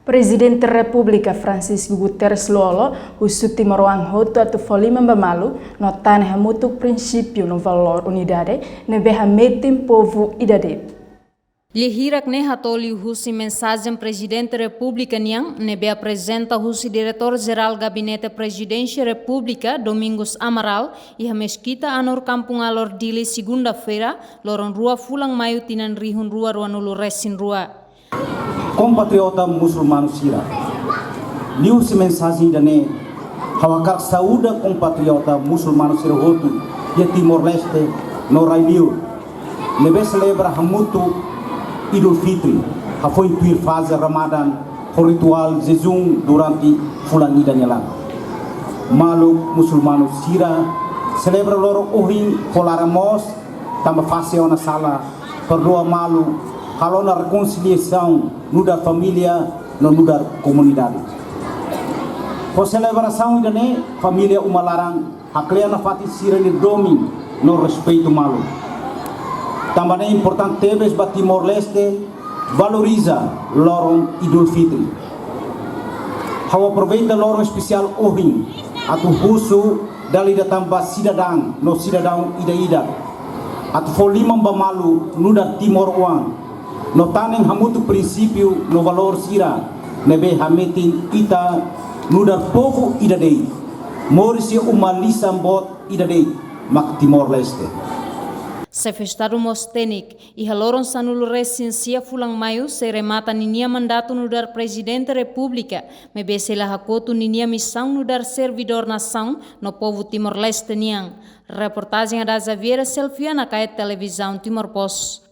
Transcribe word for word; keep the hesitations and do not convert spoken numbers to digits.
Prezidente Repúblika Francisco Guterres Lú Olo husu timoroan hotu atu fó liman ba malu no tane hamutuk prinsípiu no valór unidade ne'ebé hametin povu ida de'it. Lia hirak ne'e hato'o liuhusi mensajen Prezidente Repúblika nian ne'ebé aprezenta husi Diretór Jerál Gabinete Prezidénsia Repúblika, Domingos Amaral, iha Meskita Anur, Kampung Alor, Dili, segunda-feira, loron rua fulan Maiu, tinan rihun rua rua-nulu resin rua. Kompatriota musulmanu sira, liuhusi mensajen ida-ne'e, ha'u hakarak sauda kompatriota musulmanu sira hotu iha Timor-Leste no rai-liur ne'ebé selebra hamutuk Idul Fitri, hafoin tuir faze Ramadan, ho rituál jejún durante fulan ida nia laran. Maluk musulmanu sira selebra loron ohin ho laran moos, tanba fase ona sala, perdua malu, halo ona rekonsiliasaun nu'udar família no nu'udar komunidade. Ho selebrasaun ida-ne'e, família uma laran haklean nafatin sira-nia domin no respeitu malu. Tanba ne'e importante tebes ba Timor-Leste valoriza loron Idul Fitri. Ha'u aproveita loron espesiál ohin atu husu dala ida tan ba sidadaun no sidadaun ida-idak atu fó liman ba malu nu'udar timoroan no tane hamutuk prinsípiu no valór sira ne'ebé hametin ita nu'udar povu ida de'it, moris iha uma lisan boot ida de'it, mak Timor-Leste. Xefe Estadu mós hateten, iha loron sanulu resin sia fulan Maiu sei remata ninia mandatu nu'udar Prezidente Repúblika, maibé sei la hakotu ninia misaun nu'udar servidór nasaun no povu Timor-Leste nian. Reportajen Ada Xavier, Selfiana Kaet, Televizaun Timor Post.